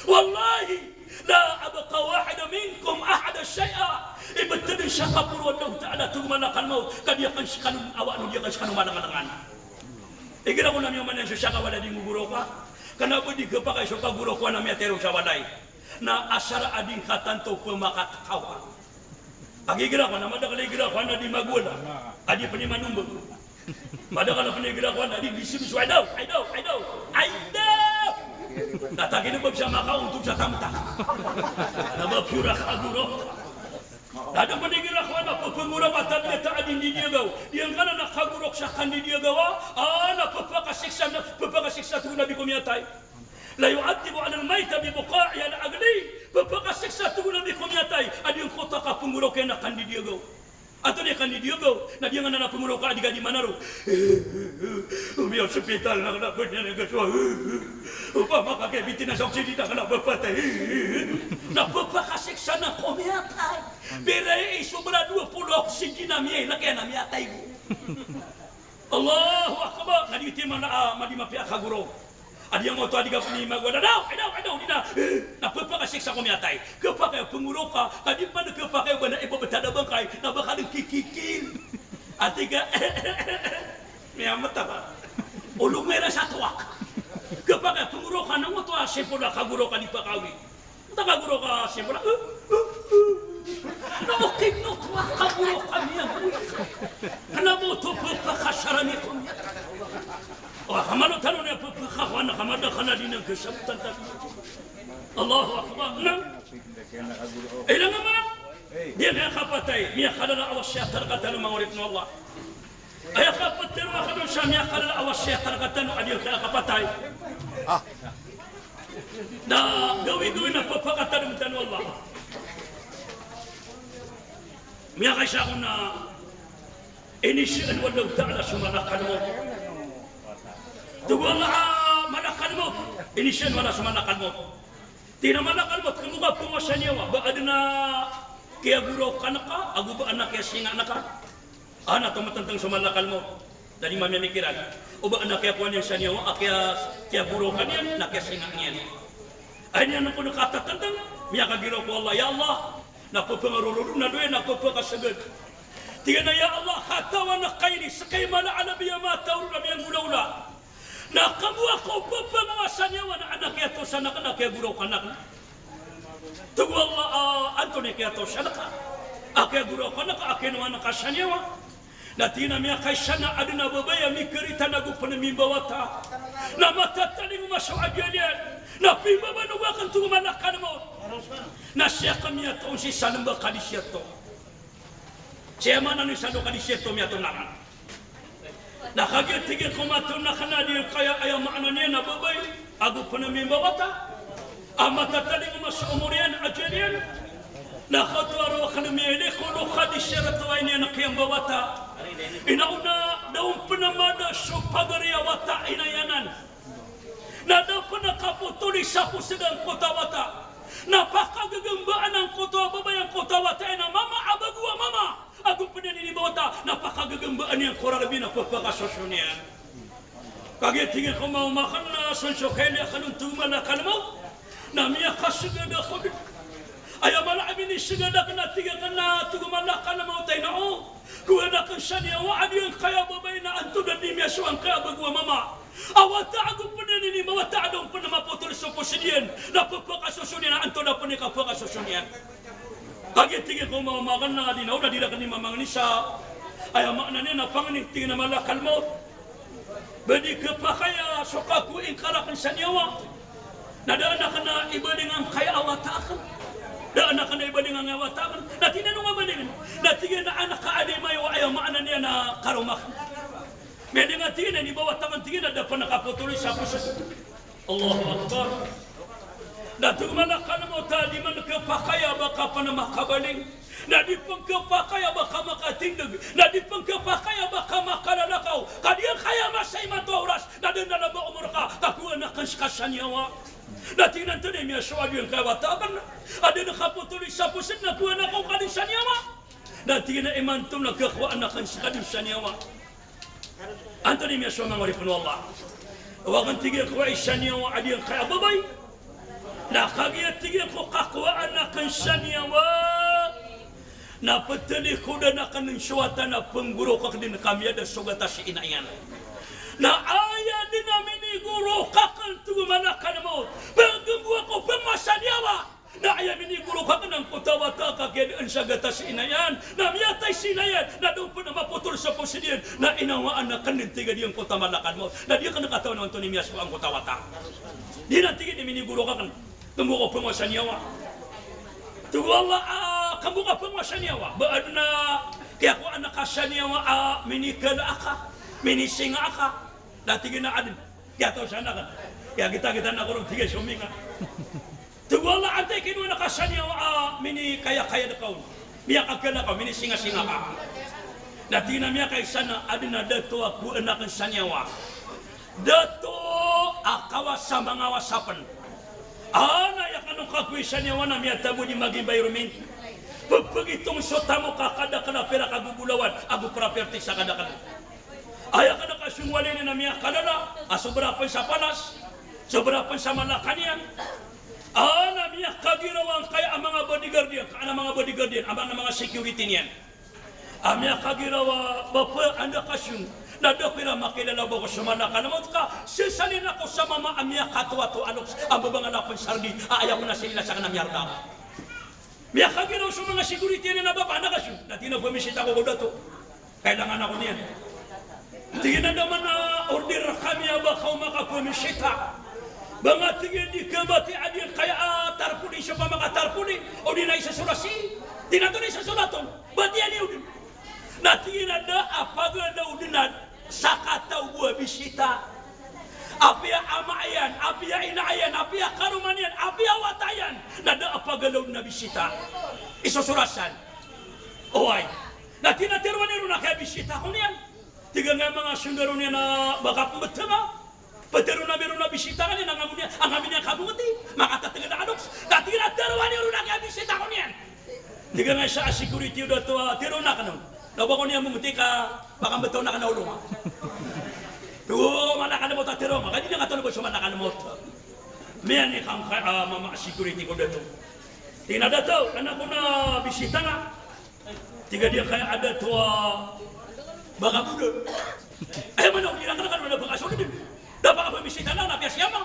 Wallahi, la abqa wahidan minkum ahadan shay'a. Ibtad sa kaporo o Allahu Ta'ala, tig o malakal mawt, ka di akn skano, awa no di akn skano malangalangan. Igira ko na miyaoma niyan so sakawalay a di nggogoraok ka, kna ba di khapakay so kagoraok ko na miyatay ron sa walay. Na asar a di ngka tanto pmakatkawa. Kagiya igira ko na madakl a igira ko na di magowala, a di pn i manombag. Madakl a pn igira ko anan, di bisibis, "Ay daw, ay daw, ay daw, ay daw." Na tagina ba bisa makaontog sa tamtak. Na ba piyora kagorok. Na da pn igira ko anan, pphangorok a tabiya ta a di ndidiyagaw. Di angkanan a kagorok sa kandidiyagawa, a, na pphakasiksa, na pphakasiksa tig o Nabi ko miyatay. La yu'adhdhabu 'anil mayyiti bi buka'ihi 'ala aghlihi. Pphakasiksa tig o Nabi ko miyatay a di angkoto a kapangorok iyan a kandidiyagaw. Antonaa i kandidiyagaw? Na di angkanan a pangorok a di ka di manaro. Omiya ospital na kna ba niyan kasowa. Opama ka kaya bitina sa oxygen na kna ba patay. Na pphakasiksa na ko miyatay. Pira i sobra dowa polo a oxygen a miyailk iyan a miyatay bo. Allahu Akbar. Na di timan a, ah, madi mapiya a kagorok. A di angkoto a di ka pn imago a daw, ay daw, ay daw, di na. Na pphakasiksa ko miyatay. Khapakay a pangorok ka, ka di pman khapakay o ba na ibabtad a bangkay, na ba ka dn kikikil. Ati ka, miyamata ka. Olong iran sa towak. Khapakay a pangorok ka na angkoto a simpol a kagorok a di pakawid. Antaa kagorok a simpol a, uh, uh, uh. Na okay, na oto a kagorok a miyagoy. Kna ba oto pphakasarami ko miyatay. O, kamano tano niyan pphakakowa na kamadakl a di niyan kasabotan tano. Allahu Akbar. Na. Ilang a man. Di niyan kapatay. Miyakalala a wasiyat rkatano, manga oripn o Allah. Aya kaptero akn on sa miyakalala a wasiyat rkatano a di niyan kapatay. Ah. Na gawii-gawii na pphakatadm tano o Allah. Miyakaisa ko na inisaan o Allahu Ta'ala so malakal maut. Tig o Allah a malakal maut, inisaan o Allah so malakal maut. Tig iyan a malakal maut, kmo ka pngowasa niyawa, ba adn a kiyagoraokan ka, ago ba adn a kiyasingaan ka. Ana to matantang so malakal maut. Da di mamimikiran. O ba adn a kiyakowa niyan sa niyawa, a kiya, kiyagoraokan iyan, na kiyasingaan iyan. Aya niyan kon katatantang, miyakagiraw ko Allah, ya Allah, na pphangororo na dowa, na pphakasagad. Tig iyan a, ya Allah, katawan ka ini, ska i mala a labi a matao ron a miyanggolawla. Na kamo ako pphangowasa niyawa na adn a kiyatosan akn, a kiyagoraokan akn. Tig o Allah a, antonaa i kiyatosan ka? A kiyagoraokan ka, a kiyanowan ka sa niyawa. Na tig iyan a miyakaisa na adn a babay a mikarita na go pn mimbawata. Na matatalingoma so ajal iyan. Na pimbabanoga akn, tig o malakal maut. Na sii akn miyatoon sii sa lmbak a di siyato. Sii maana niyan sa lmbak a di siyato miyatoon akn. Na kagiya tig iyan ko matoon akn na di angkaya, aya maana niyan a babay, ago pn a mimbawata. A matatalingoma so omor iyan, ajal iyan. Na kaoto a roo akn miyailay ko loka di siyato a iniyan a kiyambawata. Ino na da on pn mada so pagari a wata a ina iyan anan. Na da pn kapotoli sa posd angkoto a wata. Na pakagagambaan angkoto a babay angkoto a wata iyan a mama, a bago a mama. Ago pn iyan inimbawata, na pakagagambaan iyan ko rarb iyan a pphakasoson iyan. Kagiya tig iyan ko maoma akn na so, so kailay akn on, tig o malakal maut. Na miyakasgad ako dn. Aya mala a minisgad akn na tig akn na, tig o malakal maut a ino, kowan akn sa niyawa a di angkaya babay na antonaa dn i miyasowa angkaya bago a mama. A wata ago pn iyan inimbawata a da on pn mapotol so posd iyan, na pphakasoson iyan a antonaa pn i kapakasoson iyan. Kagiya tig iyan ko maoma akn na di na, o da di rakn i mamangni sa, aya maana niyan na pangni, tig iyan a malakal maut. Ba di khapakay a so kakowa i ngka rakn sa niyawa. Na da akn a ibaling angkaya a wata akn. Da akn a ibaling angkaya a wata akn. Na tig iyan a antonaa i baling? Na tig iyan a anak ka a di mayawa, aya maana niyan na karoma akn. Miyaling a tig iyan a inimbawata akn, tig iyan a da pn kapotoli sa posd. Allahu Akbar. Na tig o malakal maut a di man khapakay a ba ka pn makabaling. Na di pn khapakay a ba ka makatindg. Na di pn khapakay a ba ka makalalakaw. Ka di angkaya masa imanto a oras. Na da dn a lamba omor ka, ka kowan akn ska sa niyawa. Na tig iyan a antonaa i miyasowa a di angkaya wata akn. A da dn kapotoli sa posd na kowan ako ka dn sa niyawa. Na tig iyan a imanto na kakowaan akn ska dn sa niyawa. Antonaa i miyasowa, manga oripn o Allah? Oway, tig iyan ko isa niyawa a di angkaya babay. Na kagiya tig iyan ko kakowaan akn sa niyawa, na ptalikodan akn so wata na pnggorok akn dn ka miyada so gatas i ina iyan. Na aya dn a minigorok akn, tig o malakal maut, pgmbo ako pn masa niyawa. Na aya minigorok akn angkoto a wata ka kiyadaan sa gatas i ina iyan, na miyatay si ina iyan, na da on pn mapotol sa sii diyan, na inawaan aken den, tig a, di angkoto a malakal maut. Na di aken katawan o antonaa i miyasowa angkoto a wata. Di na, tig iyan, di minigoro ka aken. Kembo ka pengwa sa niyawa. Tig o Allah a kembo ka pengwa sa niyawa. Ba aden a kiyakowaan ka sa niyawa a minikala aka, minisinga aka. Na tig iyan a aden. Kiyataw sa aken. Kiyagitagita na ko ron, tig iyan, so minga. Tig o Allah, antai kinowa ka sa niyawa a minikayakayad ka on, miyakagala ka on, minisingasinga ka. Na tig iyan a miyakaisa na aden a dato a kowaan aken sa niyawa. Dato a kawasa mangawasa pen. Ana aya kano kakowa i sa niyawa na miyatago di magimbay romin. Pepegitong so tamok a kadakel a pira ka gogolawan ago property sa kadakel. Aya kano kasong walay na miyakalala a sobra pen sa palas, sobra pen sa malakal iyan. Ana miyakagiraw angkaya a manga bodyguard iyan, ka ana manga bodyguard iyan, a manga, manga security niyan. A miyakagiraw a bapa, anda ka song? Na da ko iran makilala o ba ko so malakal maut ka sesalin ako sa mama a miyakatoatoa a loks a mbabangala pen sa rdi a aya ko na salilasan a miyarda. Miyakagiraw so manga security niyan a bapa, anda ka song? Na tig iyan a pamisita ako ko dato. Kailangan ako niyan. Tig iyan a da man a order kami a ba kaw makapamisita. Ba nga, tig iyan, di kabatiya a di angkaya a tarpoli, sopama ka tarpoli, odi na isa so rasi. Tig iyan a antonaa i isa so rasi on? Batiya niyo den. Na tig iyan a da a pagalaw den a sakataw bo a bisita. Apiya ama iyan, apiya ina iyan, apiya karoma niyan, apiya wata iyan, na da a pagalaw den a bisita. Isosorasan. Oway. Na tig iyan a teroa niyo ron a kiyabisita ko niyan. Tig iyan a manga sondaro niyan a ba kapembetema. Peteroon ami ron a bisita ka niyan, angka ami niyan, angka ami niyan kabongeti, makatatenged a loks. Na tig iyan a teroa niyo ron a kiyabisita ko niyan. Tig iyan a isa a security o dato a teroon aken on. Na o ba ko niyan bongeti ka ba kambetaw aken a olo nga. Tig o malakal maut a teroa nga, ka di niyan katawan o ba so malakal maut. Miyanik angkaya a mama a security ko dato. Tig iyan a dato, aden ako na bisita nga. Tig a di angkaya a dato a baka boda. Aya man a odi na aken a kano na baka so den. Da a pakapamisita aken na piya si ama.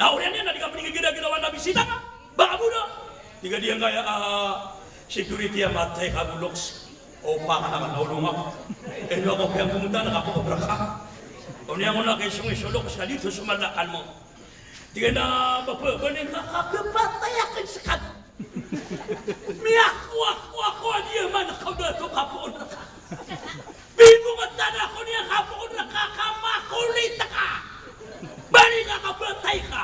Na oriyan iyan na di ka peningegedageda wan a bisita ka. Baka boda. Tig a di angkaya a security a matay ka bo loks. Opa aken a kano olo nga. Ino ako kiyambometan a kapakobra ka. Oniyan ko na kaisong iso loks ka di to so malakal maut. Tig iyan a bapa, ba ning kakakepatay aken sekad. Miyakowa-kowa ko a di man ako dato kapoon reka. Bibongetan ako niyan kapoon reka ka makolit ka. Ba ning kakapatay ka.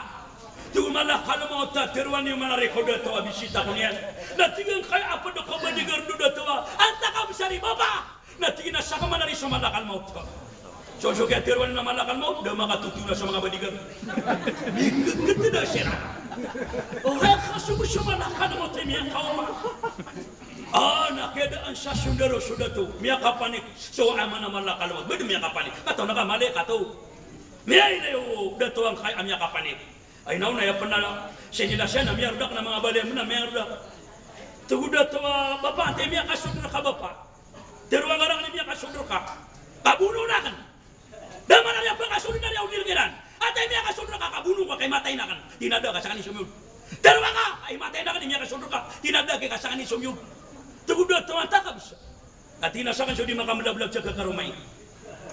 Tig o malakal maut a teroa niyo man ari ko dato a bisita ko niyan. Na tig iyan kaya a ped ko bodyguard o dato a antaa ka besar i bapa. Na tig iyan a saka man ari so malakal maut. So, so kiyateroa niyan a malakal maut, da makatotoon a so manga bodyguard. Mikeketeda siran. O kaya ka so, so malakal maut i miyakaoma. A, na kiyadaan sa sondaro so dato, miyakapanik. So, aya man a malakal maut, ba di miyakapanik. Katawan ka malaikat o. Miyailay o dato angkaya a miyakapanik. Ay, naona aya pen a sinilas iyan a miyarda aken a manga bali amen a miyarda. Tig o dato a bapa, antaa i miyakasold reka bapa? Teroa nga raken i miyakasold reka. Kabonoon aken. Da man ari a pakasold na ari a onir kiran. Antaa i miyakasold reka? Kabonoon ka, ka imatayin aken. Tig iyan a da, ka sangkanin so miyold. Teroa nga, ka imatayin aken i miyakasold reka. Tig iyan a da, ka sangkanin so miyold. Tig o dato a antaa ka bisa? Na tig iyan a sakn so di makambelabelab sa kakaromai.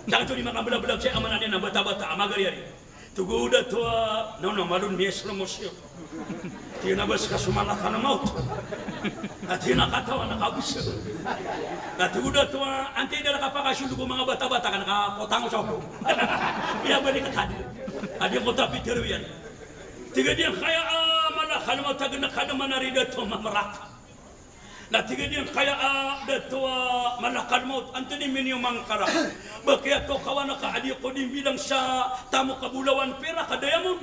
Sakn so di makambelabelab sa amana niyan a batabata a magariyari. Tig o dato a, na, na malo on miyaislam o siyo. Tig iyan a ba ska so malakal maut. Na tig iyan a katawan a kabs. Na tig o dato a, antaa i da rka pakasold ko manga batabata ka na kapotang o sawdo. Miyabalik ka tadi. Adi ko tapi tero iyan. Tig a di angkaya a malakal maut a gnk a da man ari dato a mameraka. Na tig a di angkaya a dato a malakal maut, antonaa i miniyoma ngka rakn? Ba kiyatokawan ka a di ko di mbilang sa tamok a bolawan, perak, diamond.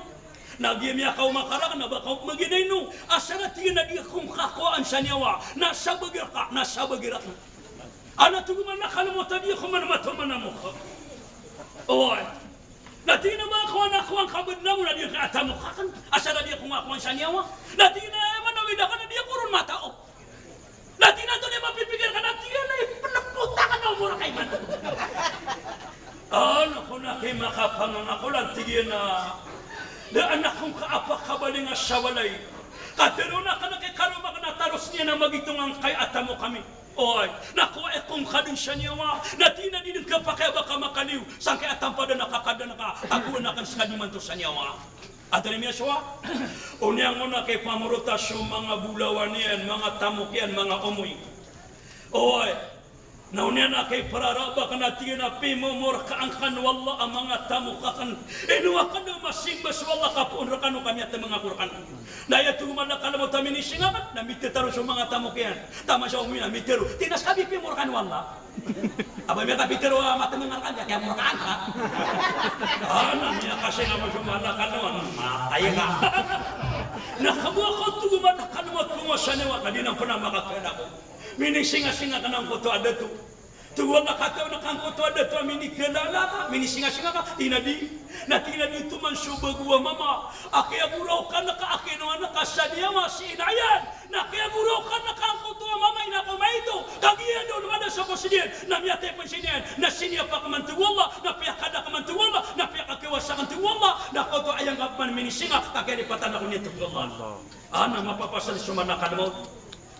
Na giya miyakaoma ka rakn a ba ka maginay no. Asar a tig iyan a di ko ngka kowaan sa niyawa. Na sabagi rka, na sabagi rakn. Ana tig o malakal maut a di ko man matoman a mokha. Oway. Na tig iyan a ba ko ana kowaan ka badn a mona di ka atamok akn. Asar a di ko ngka kowaan sa niyawa. Na tig iyan a aya man a wida ka na di ko ron mataop. Na tig iyan a antonaa i mapipikir ka, na tig iyan a ipnpot akn a omor ka iman. Ano ko na kay makapangangako, na tig iyan a da anak ko ngka a pakabaling a sa walay. Kateroon akn a kay karoma akn a taros niyan a magitong angkaya a tamok ami. Oy, na kowa i kongkadn sa niyawa, na tig iyan a di dn kapakay a ba ka makaliyo, sangkaya tampad a na kakadan ka, ago na kan ska di manto sa niyawa. Antonaa i miyasowa? Oniyan on a kipamorota so manga bolawan iyan, manga tamok iyan, manga omoy. Oy, na oniyan a kipararabak na tig iyan a pimomorkaan kano o Allah a manga tamok akn. Ino akn o masimba so Allah ka poon rkano ka miyatmangako rkano. Na aya tig o malakal mawt a minising akn, na mititaro so manga tamok iyan. Taman sa omoy na mititaro. Tig iyan a ska pimorkaan o Allah. A ba miyakapitero a matmangako rkano, kiyamorkaan ka. A, na miyakasing a ba so malakal mawt, matay ka. Na kamowa ka, tig o malakal mawt, ko ngosa niyo, na di nan pn a makakala ko. Minisingasinga ka angkoto a dato. Tig o Allah, katawan ka angkoto a dato a minikilala ka, minisingasinga ka, tig iyan a di. Na tig iyan a di oto man so bago a mama a kiyagoraokan ka, a kinowa ka sa niyawa, si Ina Ayan. Na kiyagoraokan ka angkoto a mama, ina ko maito, kagiya da on mada sa posediyan, na miyatay pn si Ina Ayan, na siniyapa ka man, tig o Allah, na piyakada ka man, tig o Allah, na piyakakiwasa ka, tig o Allah, na angkoto a aya ngka pman minisinga, ka kiyalipatan ako niyan, tig o Allah. A, na mapapasad so malakal mawt.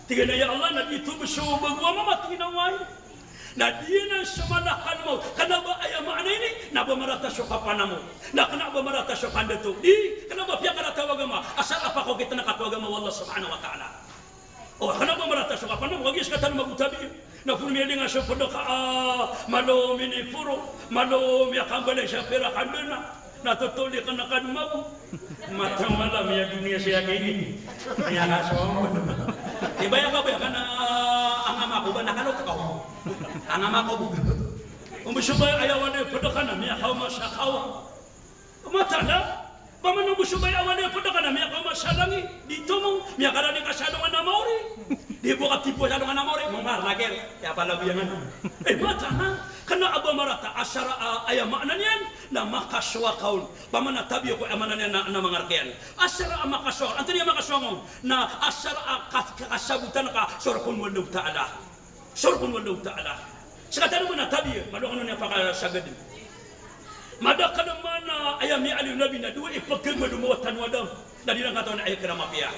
Tig iyan a, ya Allah, na di oto bo so bago a mama, tig iyan a, oway. Na di anan so malakal mawt, kna ba aya maana ini, na ba marata so kapanamok, na kna ba marata so kandato. Di, kna ba piyakarata o agama, asar a pakokit na ka ko agama o Allah subhanahu wa ta'ala. O, kna ba marata so kapanamok, kagiya sktano magotabi. Na pn miyalinga so pd ka, a, malo miniporo, malo miyakambalay sa pira kandana. Na totoli ka na kadmago. Mata mala miyadoniya siya gini. Miyakasowa. Di ba aya kabaya ka na angama ko ba na kaloto ka. Angama ko bo. Ombo so ba aya wani pd ka na miyakaoma sa kawa. Mata na. Ba man ombo so ba aya wani pd ka na miyakaoma sa langit. Di tomo, miyakarani ka sa alongan a maori. Di bo ka tipo sa alongan a maori. Mamar lagir. Aya palagoyan. E, mata na. Kna a ba marata, asar a, aya maana niyan, na makasowa ka on. Ba man a tabiya ko aya maana niyan na, na mangarka iyan. Asar a makasowa, antonaa i makasowa on? Na asar a ka, ka, kasabotan ka so rkon o Allahu Ta'ala. So rkon o Allahu Ta'ala. Sktano man a tabiya, malo kano niyan pakasagdn. Madakl man a aya miyaaloy o Nabi na dowa i pkhagowad o mbawataan o Adam. Na di iran katawan a aya kira mapiya.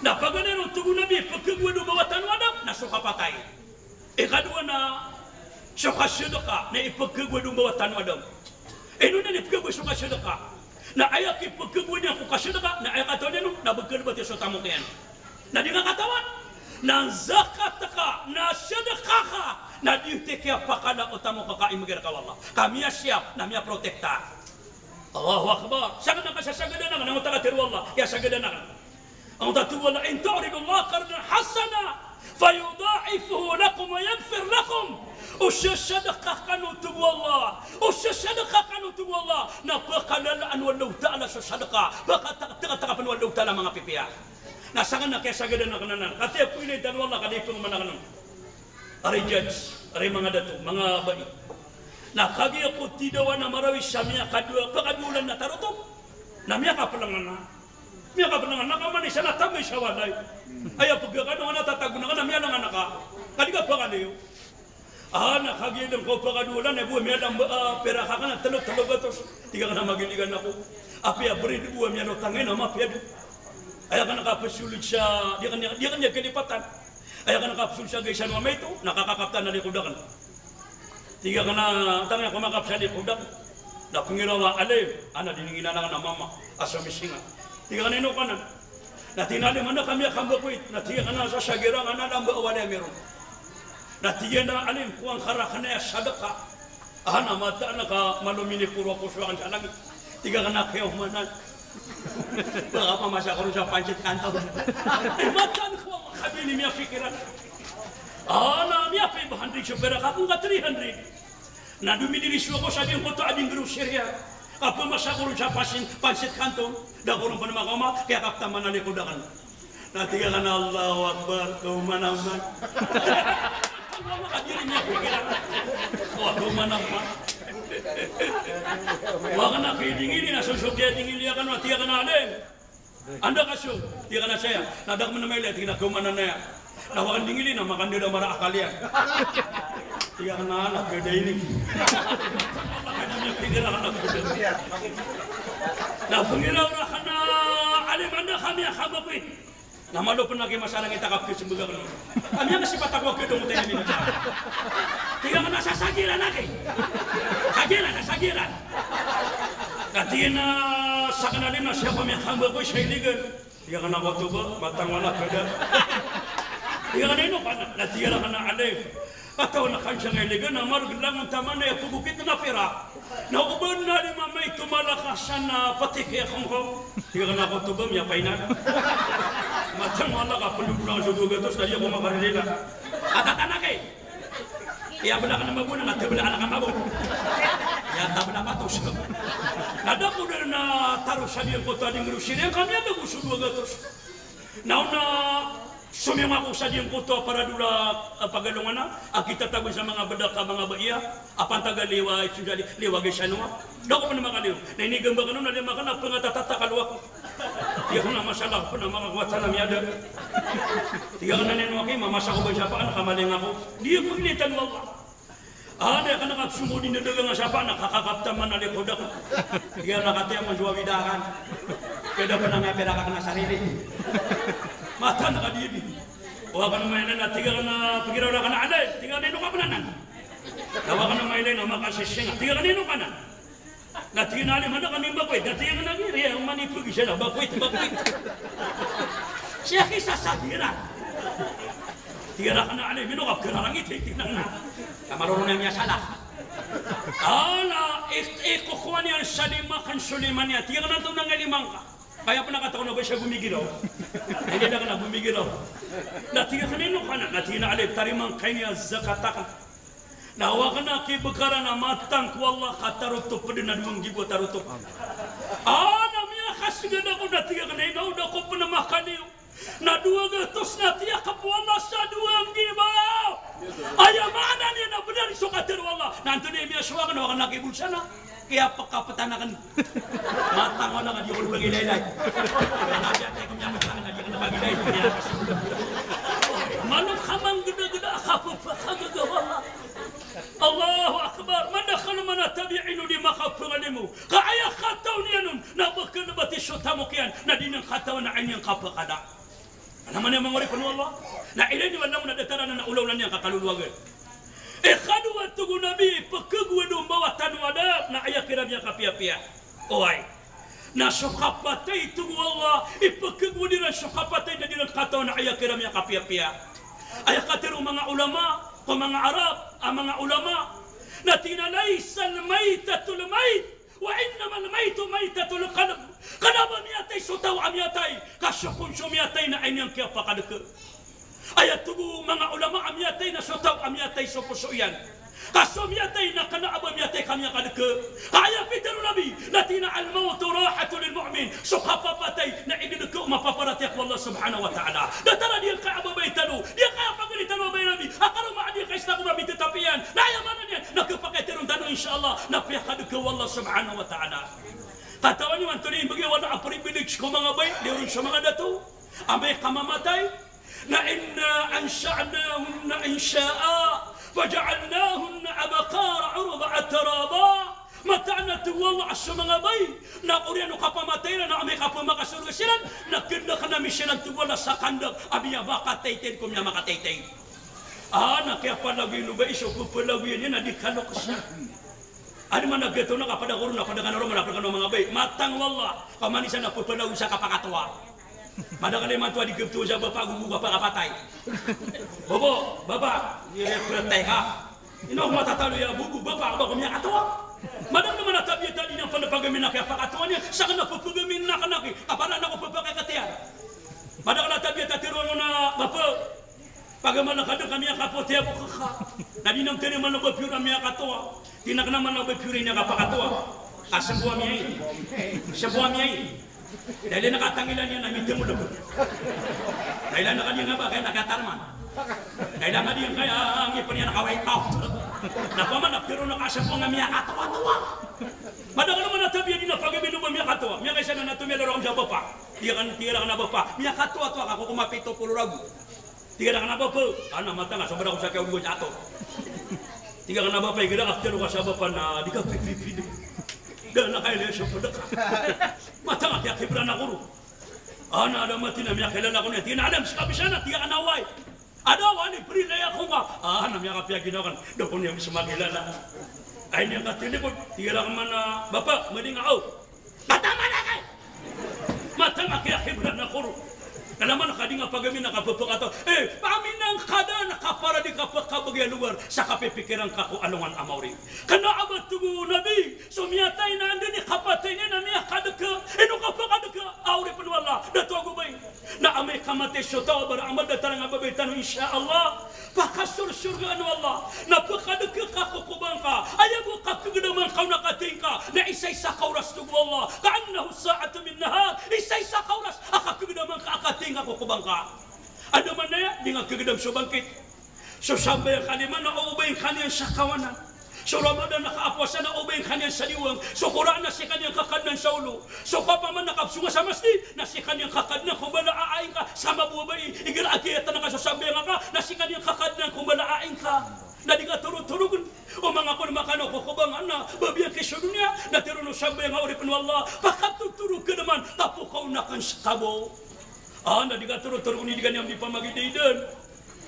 Na paganay ron, tig o Nabi, pkhagowad o mbawataan o Adam, na so kapatay. Ikadowa na so kasadka, na ipkhagowad o mbawataan o Adam. Ino niyan ipkhagowad so kasadka? Na aya kipkhagowad iyan ko kasadka, na aya katawan iyan on, na ba khalbat iyan so tamok iyan. Na di ngka katawan. Na zakat ka, na sadka ka, na di oto kiyapakala o tamok ka, imbgay rka o Allah. Ka miyasiyap, na miyaprotekta. Allahu Akbar. Sakn na kasasagdan akn, na oto a katharo o Allah, kiyasagdan akn. Angkoto a tig o Allah, "In tuqridullaha qardan hasanan, fayudha'ifahu lakum wa yaghfir lakum." O sasadka kano, tig o Allah. O sasadka kano, tig o Allah. Na pakalalaan o Allahu Ta'ala so sadka. Pakatakatakapn o Allahu Ta'ala, manga pipiya. Na sakn na kiyasagdan akn anan. Katii a poon i tano o Allah, ka di pman akn. Ari judge, ari manga dato, manga bai. Na kagiya ko tidawa na marawi sa miyakadowa, pakadowa olan na tarotop. Na miyakaplngan na. Miyakaplngan na ka man isa na tamay sa walay. Aya pgakano nga na tatago na ka na miyalangan ka. Ka di ka pakaliyo. A, na kagiya dn ko pakadowa olan, e bo a miyalamba a pirak akn a tlo, tlo gatos. Tig akn a magiligan ako. Apiya brid bo a miyalotang iyan a mapiya di. Aya kna kapsolod sa, di akn, di akn iyan kalipatan. Aya kna kapsolod sa gaisan o amay oto, na kakakaptan a likod akn. Tig akn a, tangay ko makap sa likod akn. Na pngiraw a alim, ana dininginan akn a mama a so misinga. Tig akn a ino ka nan. Na tig iyan a alim, anda ka miyakambako it? Na tig akn a sa sagira ngka na lamba a walay ami ron. Na tig iyan a alim, kowaan ka rakn aya sadka. Ana mataan ka malo miniporo ako so akn sa langit. Tig akn a kiyaomanan. Ba ka pamasa ko ron sa pansit kanton. E, mataan ko, Allah, ka bini miyapikiran. Ana miyapiya ba hundred so pirak akn ka three hundred. Na domidiriso ako sa giyangkoto a dinggrocery a. Ka pamasa ko ron sa pansit, pansit kanton. Da ko ron pn makaoma, kiyakaptan man a likod akn. Na tig akn a Allahu Akbar, kaomanan man. Allahu Akbar, di niyan pikiran. O, kaomanan man. Wa kna kidingili na so so kidingili akn, na tig akn a alim. Anda ka so? Tig akn a saya. Na da kman mailay, tig iyan a kaomanan aya. Na wa kn dingili na makandada mara akal iyan. Tig akn a na kadaini. Kna miyapikir akn a kadaini. Na pngiraw rakn a alim, anda ka miyakambako it? Na malo pn aki masarang i takap ki smbag akn. Kami ang sipat ako aki dong tayo nila. Tig akn a sasagiran aki. Sagiran, sasagiran. Na tig iyan a sakn a alim na siya ko miyakamba ko sa iligan. Tig akn a kotoba, matang wala pd. Tig akn a ino ka na, na tig akn a alim. Katawan a kansa nga iligan a marg langon taman a aya pagokit na pirak. Na o ba na lima may tumalakas na pati kaya kongkong. Tig akn a kotoba, miyapainan. Matang wala ka pndodola so dowa gatos, na di ako makarilila. Atatanak e. Iya bla ka na mabona, na tabla ka na ka mabon. Iya tabla patos. Na da ko da na taro sa diyangkoto a di ngrosiri, kami a da ko so dowa gatos. Na ona somiyong ako sa diyangkoto a paradola a pagalongan a, a kitatago sa manga bdak a manga baiya, a pantag a liwa, i sosali, liwa gay sa noa. Da ko pn makaliyo. Na inigamba kano na lima ka na pngatatata kalowa ko. Tig akn a masala ko pn a manga kowatan a miyada. Tig akn a nino aki, mamasa ko ba i sapaan, kamaling ako. Di ako ilitan o Allah. A, na aya kna kapsomod i ndadagang a sapa na kakakapta man a likod ako. Tig akn a katiya man so awid akn. Kaya da pn a miyapira ka kna sarili. Matan ka di di. O akn mailay na tig akn a pagiraw akn a aday. Tig akn a ino ka pn anan. Na o akn mailay na makasising. Tig akn a ino ka anan. Na tig iyan a alim a da kami bakwit. Na tig akn a giri a manipg isa na bakwit, bakwit. Siya ki sasagiran. Tig akn a alim, ino ka pkhararangit, tig akn a. Ka marorong iyan miyasala. A na, ik-, ikokowa niyan sa lima akn so lima niyan. Tig akn a antonaa i lima ngka? Kaya pn a kataw na ba siya gomigiraw. Na tig akn a gomigiraw. Na tig akn a ino ka anan. Na tig iyan a alim, tarimaan ka ini a zakat akn. Na o akn a kibgara na matang ko Allah ka tarotop dn a dowa nggibo a tarotop. A na miyakasgad ako na tig akn a ino, da ko pn makaliyo. Na dowa gatos na tiyakap o Allah sa dowa nggibo. Aya maana niyan na bnar so katharo o Allah. Na antonaa i miyasowa akn, o akn a kibulsa na kiyapakaptan akn. Matang wala ka di ko pagilay-ilay. Mana ka manggdagda a kapphakagaga o Allah. Allahu Akbar. Madakl man a tabi'in o di makapngalimo. Ka aya kataw niyan on na ba kalbati so tamok iyan na di niyan katawan a aya niyan kapakada. Ana man iyan mangoripn o Allah. Na ilay niyo a langon a datar anan a olaola niyan ka kalolowagan. Ikadowa, tig o Nabi, ipkhagowad o mbawataan o Adam na aya kiran iyan kapiyapiya. Oway. Na so kapatay, tig o Allah, ipkhagowad iran so kapatay na di ran katawan a aya kiran iyan kapiyapiya. Aya katharo o manga ulama, ko manga Arab, a manga ulama, na tig iyan a laysal maytatul mayt, wa innamal maytu maytatul qalb. Kna ba miyatay so taw a miyatay, ka so kon so miyatay na aya niyan kiyapakadka. Aya tig o manga ulama a miyatay na so taw a miyatay so poso iyan. Ka so miyatay na kna a ba miyatay ka miyakadka. Ka aya pitharo o Nabi, na tig iyan a al-mawtu rahatun lil mu'min. So kapapatay na idadka o mapaparatiyaya ko Allah subhanahu wa ta'ala. Datar a di ngka a babay tano, di ngka a pagari tano a babay Nabi. A karoma a di ngka a istakoba a mitatapiyan. Na aya maana niyan na khapakay tano, insha Allah, na piyakadka o Allah subhanahu wa ta'ala. Katawan iyo antonaa i mbgay o Allah a privilege ko manga babay, di ron so manga dato. Amay ka mamatay, na inna ansha'nahunna insha'a, faja'alnahunna abkara 'urban atraba. Mataan a tig o Allah a so manga babay na oriyan o kapamatay iran na amay ka pmakasorga siran, na kandakn ami siran, tig o Allah, sa kandak a miyabakataytay ko miyamakataytay. A, na kiyapalagoy o babay so pphalagoyan iyan a di kaloks. Adi man a gataw na kapada ko ron, na pada ka na ron, na pada ka na manga babay. Matang o Allah, ka manisa na pphalagoy sa kapakatowa. Madakl imanto a di kaptowa sa bapa a gogo ka pakapatay. Bobo, bapa, iri a pratay ka. Ino ko matatalo iya bobo, bapa, ba ko miyakatowa. Madakl man a tabiya ta di niyan pn pagamin a kiyapakatowa niyan, sakn a pphagamin akn aki, kapada na ko pphakakatiyan. Madakl a tabiya ta tiro na bapa, pagamal ka dn ka miyakapoti a bokaka. Na di niyan tarimaan o ba piyor a miyakatowa. Tinakna man o ba piyor iyan a kapakatowa. A sbo a miyai. Sbo a miyai. Da ilay na katangilan iyan a mitmod. Da ilay na kadiyan a ba kaya na katarman. Da ilay na kadiyan kaya ngipn iyan a kaway taw. Na paman a piro na ka sbo nga miyakatowa-towa. Madakl man a tabiya di na pagamin o ba miyakatowa. Miyakaisa na na tomiyalo rakn sa bapa. Tig akn, tig akn a bapa. Miyakatowa-towa ka ko ko mapito polo ragon. Tig akn a bapa, ana matanga, sobra ko sa kiyaw ko sa ato. Tig akn a bapa, igira ka ptero ka sa bapa na di ka pipipid. Da na kailay so pd ka. Matanga, kiyakibran ako ron. Ana, ada mati na miyakilala ko niyan. Tig iyan a, "Adam, seka bisa na." Tig iyan a, "Wai." "Ada, wani, prilay ako nga." "Ah, na miyakapiya ginawa kan. Da ko niyan bisa makilala." Ay niyan katindeg ko, tig iyan a, "Mana, Bapa, madi nga aw." Mata malakay! Mata makiyakibrana koro. Kalaman ka di nga pagami na kapapakataw. Eh, paminang ka da na kapara di kapakabagi a lugar sa kapipikiran ka ko alongan a maori. Kena a ba tig o Nabi, so miyatay na anda i kapatay niyan na miyakadeka. Ino kapakadeka? A oripen o Allah, dato ago babay. Na amay ka matay so taw a baramal datar a babay tano, insha Allah, pakasorsorgaan o Allah. Na pekadeka ka ko kobang ka. Aya bo kakegedam angka o na kating ka. Na isaisa ka oras, tig o Allah, ka'annahu sa'atun min nahar. Isaisa ka oras a kakegedam angka a kating ka ko kobang ka. Anda man aya, di nga kegedam so bangkit. So sambayang ka niyan man na obayn ka niyan sa kawanan. So Ramadan na kaapowasa na obayn ka niyan sa diwang. So Qur'an na sii ka niyan kakadnan sa olo. So kapaman na kapsonga sa masjid na sii ka niyan kakadnan ko mbala a ain ka sa mababay. Igira a kiyatana ka so sambayang ka na sii ka niyan kakadnan ko mbala a ain ka. Na di ka torotorogen. O manga kon makano ko kobang na babiyan ki so doniya. Na tero o sambayang a oripen o Allah, pakatotoro ka naman, tapo ka o na kan sa kabaw. Ah, na di ka torotorogen i di ka niyan di pamagidaydan.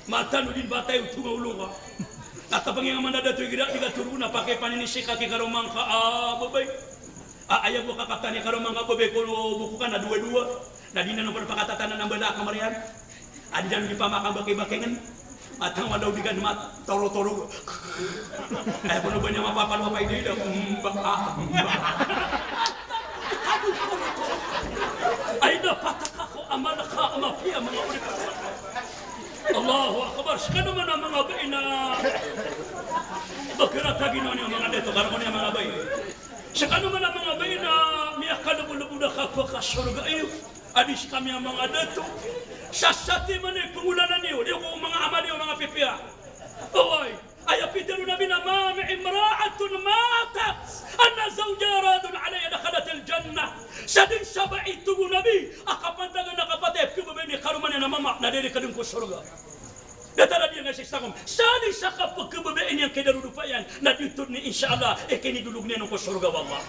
Matano din batay o tonga olo ka. Tatapang iyan a mana dato igira di ka torogen a pakipaninisi ka ki karoma ngka a babay. Ah, aya bo kakatan i karoma ngka a babay ko boko ka na dowa-dowa. Na di nan o pekatatanan a mbala a kamariyan. A di nan di pamakambakibakingen. Matang wala o di kan matorotoro. Aya ko na ba niyan mapapalo a paidayda. Mba, ah, mba. Ay, dapat ako a mala ka a mapiya, manga oripn. Allahu Akbar. Sekano man a manga bai na ba kiratagin o niyo manga dato, kano ko niyo manga bai. Sekano man a manga bai na miyakalebodlebod a kapakasorga iyo a di sekami a manga dato. Sasati man i pengolalan iyo, di ko manga amal iyo manga pipiya. Oway. Aya pitero o Nabi na, "Ma min imra'atin matat wa zawjuha radin 'alayha dakhalat al-jannah." Sadn sa bai, tig o Nabi, a kapantagan a kapatay a pkhababayai niyan i karoma niyan a mama na di ron kadn ko sorga. Datar a di niyan isa-isa ko. Sadn sa kapkhababayai niyan kidarodopa iyan na di oto dn, insha Allah, ikinidolog niyan ko sorga, wallah.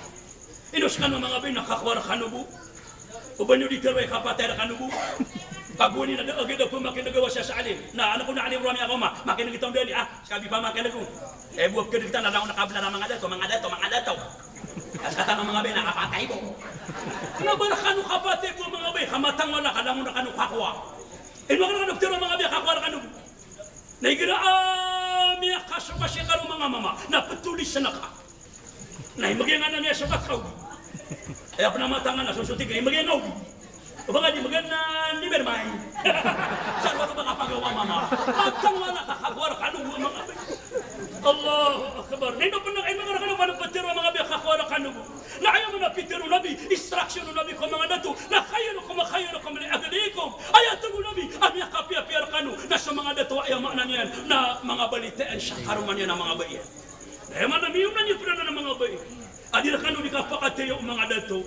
Ino sekano manga bai na kakowa rekano bo. O ba niyo di tharoa i kapatay rekano bo. Kagowan iyan a da a geda pemakineg a wasa sa alim. Na anak ko na alim roo a miyakaoma. Makineg i taw ndani a. Seka bi pamakineg o. Eh, bo a pkhadag tano na langon a kablar a manga dato, manga dato, manga dato. Ka sekatano manga bai na kapatay bo. Na ba rekano kapatay bo manga bai, ka matang wala ka langon rekano kakowa. Ino a kena ka doktor a manga bai a kakowa rekano bo. Na igira a miyakasoka si karo manga mama, na ptolisn ka. Na imagay nga na niyan sokat ka odi. Aya pn a matang a na so so tig iyan, imagay nga odi. O ba nga di imagay na ni bermay. Sa roo ba kapagawa mama. Matang wala ka kakowa rekano bo manga bai. Allahu Akbar. Na ino pn a imagay rekano bo a ptero a manga bai a kakowa rekano bo. Na aya man a pitero o Nabi, instruction o Nabi ko manga dato, na khairukum khairukum li ahlihi. Aya tig o Nabi a miyakapiyapiya rekano na so manga dato, aya maana niyan na manga balitiyaan sa karoma niyan a manga bai iyan. Na aya maana miyaona niyo pn anan a manga bai a di rekano di kapakataya o manga dato.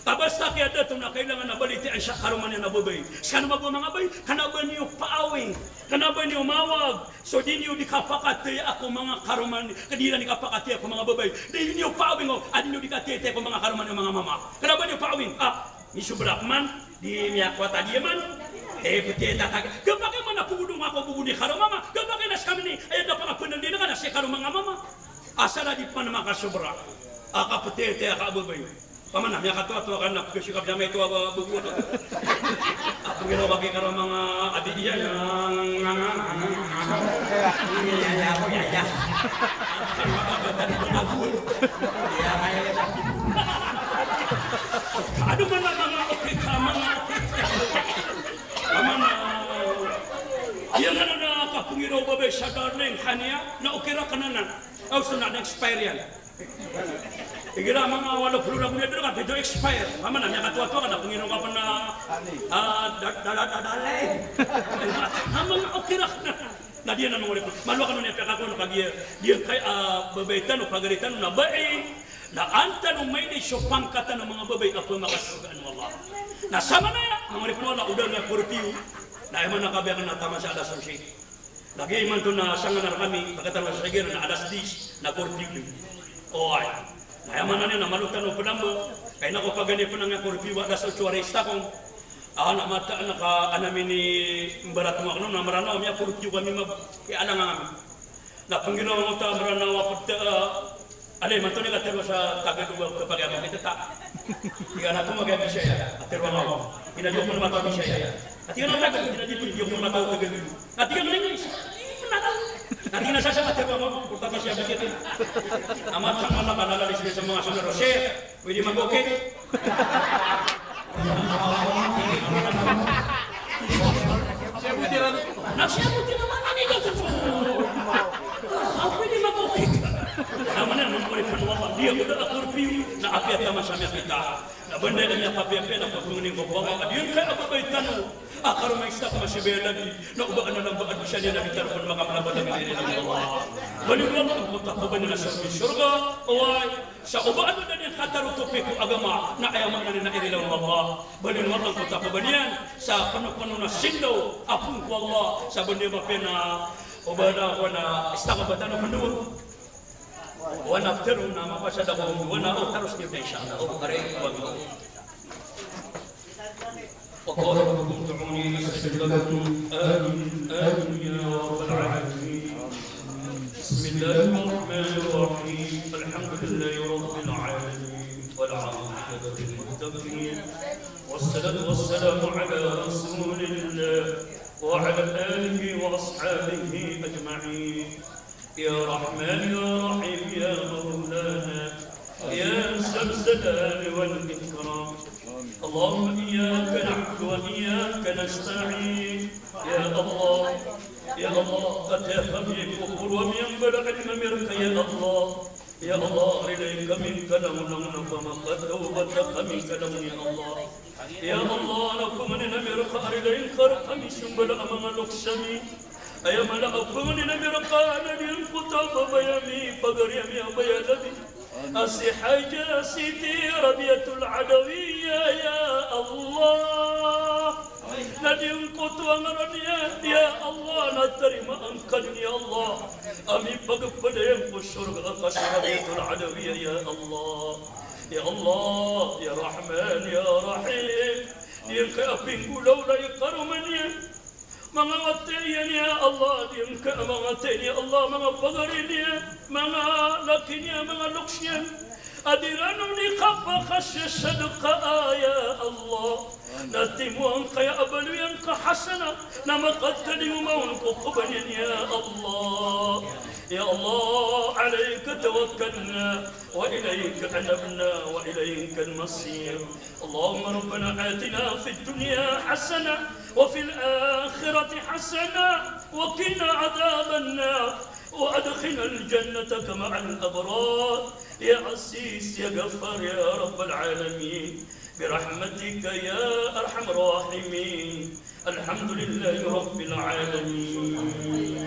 Ka basta kiya dato na kailangan a balitiyaan sa karoma niyan a babay. Sekano mambo a manga bai, kna ba niyo paawing, kna ba niyo mawag so di niyo di kapakataya ko manga karoma niyan, ka di iran di kapakataya ko manga babay. Di niyo paawing o a di niyo di katayataya ko manga karoma niyan a manga mama. Kna ba niyo paawing a misobra man, di miyakowa tadi man. Eh, ptiyataya. Kapakay man a pogodong ako bo di karoma mama. Kapakay na sekami ni, eh, da pakapenel di na ka na si karoma nga mama. Asar a di pn makasobra a kaptiyataya ka a babay. Paman a miyakatoatoa ka na pkasika piyamay toa ba bago na. A pngiraw ba ki karoma nga adi iyan na nga nga nga nga. Iya, iya, ako, iya, iya. Ako, iya, iya. Iya, iya, iya. Ado man a manga okit, a manga okit. Paman a, iya nga na kapngiraw o babay sa darling ka niyan na okit rakn anan. Aw, so na expire iyan. Igira manga walo polo ragon iyan, dn ka pito expire. Paman a miyakatoatoa ka na pngiraw ka pn a, ah, da, da, da, da, darling. Eh, mata, a manga okit rakn anan. Na di anan manga oripn. Malo kano niyan piyakakowa o kagiya. Di anan kay, ah, babay tano, pagari tano na bai. Na an tano mailay so pangkat tano manga babay a pmakasorgaan o Allah. Na samanaya, manga oripn o Allah, o da niyan curfew. Na aya man a kabiyakan na taman sa alas onse. Lagid imanto na sangan a rkami, pagkatapos sa igira na alas diyes, na curfew dn. Oway. Na aya maana niyan na malo tano pn a mba, kay na ko paganay pn a nga curfew a alas otso a rayis takong. A, na mataan ka ana minimbarat ngka kano na Mranaw, miyakorpiyo kami, mab-, aya alang ami. Na pnggiraw ngka ta Mranaw a pd, a, alay, imanto niyan katharo sa Tagalog a kapakay a makitata. Tig iyan a, "Ino ka Bisaya?" Katharo ngka, "Ino, di ako mataw Bisaya." Tig iyan a, "Tagalog." Tig iyan a, "Di ako mataw Tagalog." Na tig iyan a, "English." Na tig iyan a, "Sasa," katharo ngka, "Portugis a bikit." Na mataan ka na kalalis iyan sa manga sonaro, "Sir, pwede mag-okay?" Na siya mo tinamaan ini ka totoo. Ah, pwede mag-okay. Na mana mo pwede pano, di ako da akorpiyo, na apiya taman sa miyakita. Na banda iyan a kapiyapiya na pagpangni ko bawa, a di iyan kaya a babay tano a karoma i stak masibay a labi, na o ba ana lamba a dosa niyan a di tano pn makamlamba a labi, iri, iri, Allah. Baloy o Allah angkoto a kobani na sa sorga, oway, sa o ba ana da niyan katarotop ko agama, na aya maana niyan na irilaw o Allah. Baloy o Allah angkoto a kobani niyan sa pnopno na sindaw a phoon ko Allah, sa banda iyan mapiya na o ba ana ko na stak a ba tano pndowag. Oway, na ptharoon na mapasad ako, oway, na o tharos niyo, insha Allah. O, karay ko ba. وقال ربكم ادعوني أستجب لكم. آمين، آمين يا رب العالمين. بسم الله الرحمن الرحيم. الحمد لله رب العالمين. والعاقبة للمتقين. والصلاة والسلام على رسول الله وعلى آله وأصحابه أجمعين. يا رحمن يا رحيم يا مولانا، يا ذا الجلال والإكرام. اللهم إياك نعبد وإياك نستعين. Ya Allah, ya Allah, katiya kami ko poro a miyambala a ilm ami rka, ya Allah. Ya Allah, rilai kami ka langon a pamakathawbat ami ka langon, ya Allah. Ya Allah, na pangnin ami rka a rilai ngka rkami so mbala a manga loks ami. Aya mala a pangnin ami rka na di angkoto a babay ami, pagari ami a baya labi, a si Hajah Siti Rabiatul Adawiyah, ya Allah. Na di angkoto a ngaran iyan, ya Allah, na tarimaa ngka dn, ya Allah, a mipagpd iyan ko sorga ka si Rabiatul Adawiyah, ya Allah. Ya Allah, ya Rahman, ya Rahim. Di ngka a pinggolawla i karoma niyan. Manga wata iyan, ya Allah, di ngka a manga wata iyan, ya Allah, manga pagari niyan, manga laki niyan, manga loks iyan. A di ran on di kapakasya sa dka, ya Allah. Na timoa ngka aya a baloy angka hasanah, na makatalingoma on ko kobaniyan, ya Allah. Ya Allah, alayka tawakkalna, wa ilayka anabna, wa ilaykal masir. Allahumma rabbana atina fid dunya hasanah, wa fil akhirati hasanah, wa qina adhaban nar, wa adkhilnal jannata ma'al abrar. Ya Aziz, ya Ghaffar, ya Rabbal alamin. Bi rahmatika ya arhamar rahimin. Alhamdulillahi rabbil alamin.